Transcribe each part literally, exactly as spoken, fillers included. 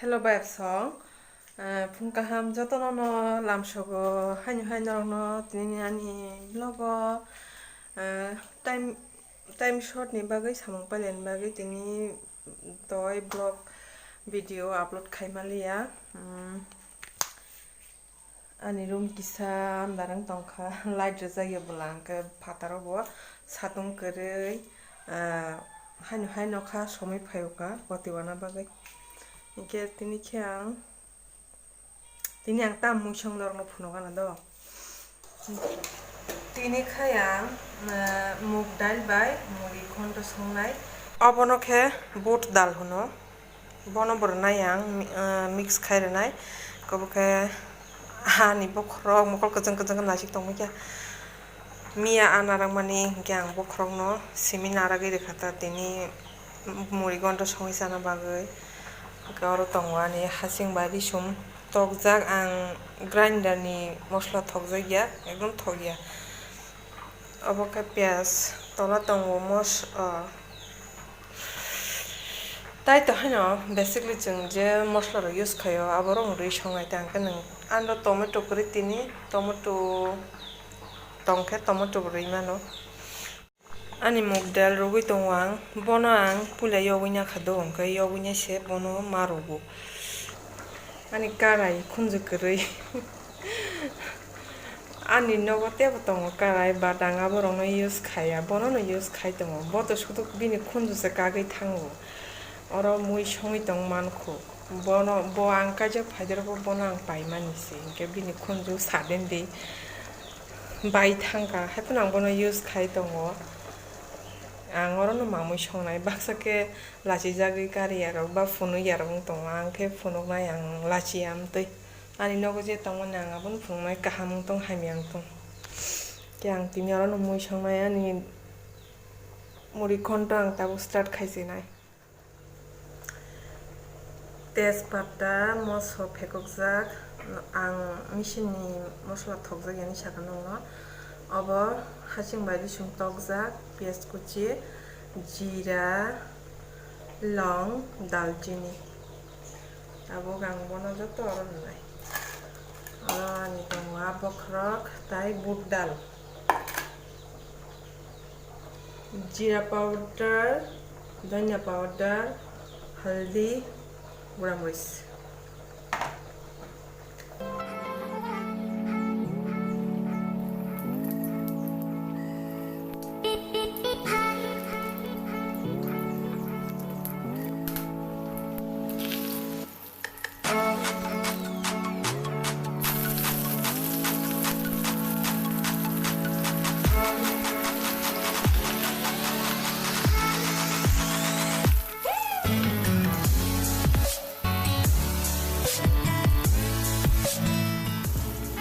Hello, bayap song. Ah, phung kaham jotono no lamsogo, haino hai norokno tini ani vlog o, ah, time, time short ni bagwi samung pailani bagwi tini doi vlog video upload khai maliya. Hmm. Ani room kisa andarang tongkha, light rwjak ya bwla, hwnkhe phataro bo satung kwrwi, ah, haino hai nokha somwi phaio kha koti wana bagwi. Hinkhe tini khe ang, tini ang tam muisong norokno phunukgana do. Tini khai ang, ah, muk dal bai muri khonto songnai. Obono khe but dal hwno. Bono bo rwnai ang, mi-, ah, mix khai rwnai. Kabo khe ani bokhorok mokol kwchwng kwchwng khe nasik tongmani khe. Miya a narwkmani hinkhe ang bokhorokno simi narwgwi rwkha ta tini muri gonto songwi chana bagwi. Hinkhe oro tongo ani hasing bai risum tokjak, ang grinder ni mosla thokjak ya, ekdom thok ya. Obo khe piyaj, tola tongo mos-, o. Tai to haino basically chwng je mosla rok use khaio, aborok rwi songnai ta, hwnkhe nwng ano tomato kwrwi tini, tomato tongkhe tomato bo rwi mano. Ani muk dal rwgwi tongo ang, bono ang puila yogwi nakha do, hwnkhe yogwi nai se bono ma rwgo. Ani karai khunju kwrwi. Ani nogo teibo tongo karai, but ang aborokno use khaiya, bonono use khai tongo. Bo to sudu bini khunju se kagwi thango. Oro mui songwi tong mankho. Bono, bo ang kaijak phaidorogo bono ang paimani se, hinkhe bini khunju sudden di bai thangkha, haiphano ang bono use khai tongo. Ang orono mamui songnai, baksa khe lachijagwi kariyarok ba phunukya rok wng tongo, ang khe phunuknai, ang lachiya amtwi. Ani nogo je tongmani ang abono phunuknai, kaham wng tong, hamya wng tong. Khe ang tini orono mui songnai, ani muri khonto ang tabuk start khaisinai. Tejpata, moso phekokjak, ang machine ni mosla thokjak yani saka nukno. Obo hasing bai risum tokjak, piyaj kuchi, jira, long, dalchini. Tabuk ang bono joto oro rwnai. Oro ani tongo a bokhorok tai but dal. Jeera powder, dhania powder, haldi, gura moris.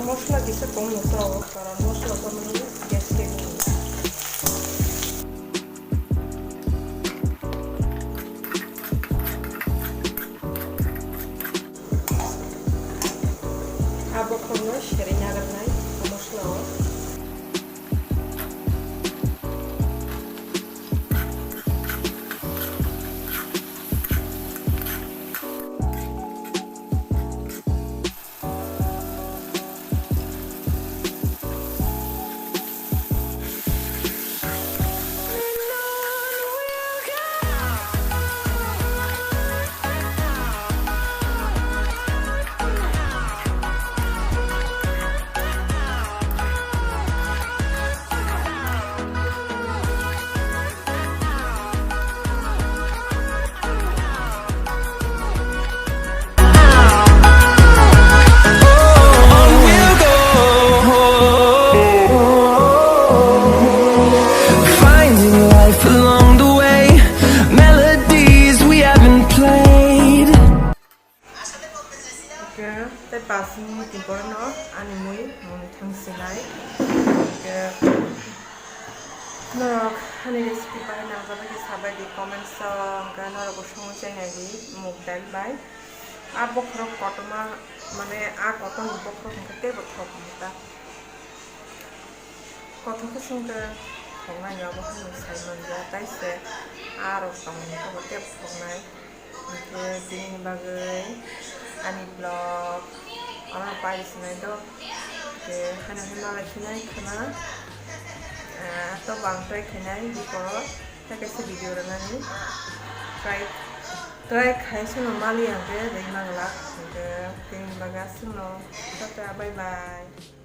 Mosla kisa kong no to, karon mosla to mani gas khe. A bokhorno serwi nagarnai mosla o. Finding life along the way, melodies we haven't played. Hwnkhe tei pash minute ni borokno ani mui mui thang sinai. Hwnkhe norok ani recipe bahai nangjakgwi khe sabai di comments o, hwnkhe norokbo songwi chainai di muk dal bai. A bokhorok kotorma, mane a kotor ni bokhorok hwnkhe teibo thok wngkha ta. Kothok khe songkhe thoknai, obo haino sai manja, taise a rok tongmani khe bo tei thoknai. Hwnkhe tini bagwi ani vlog oro pai sinai do. Hwnkhe haino khe malai sinai khna. Ah, to bang try khainai before tei kaisa video rwnani. Try, try khai seno mali ang khe rwi manglak. Hwnkhe tini bagwi aswkno tata, bye bye.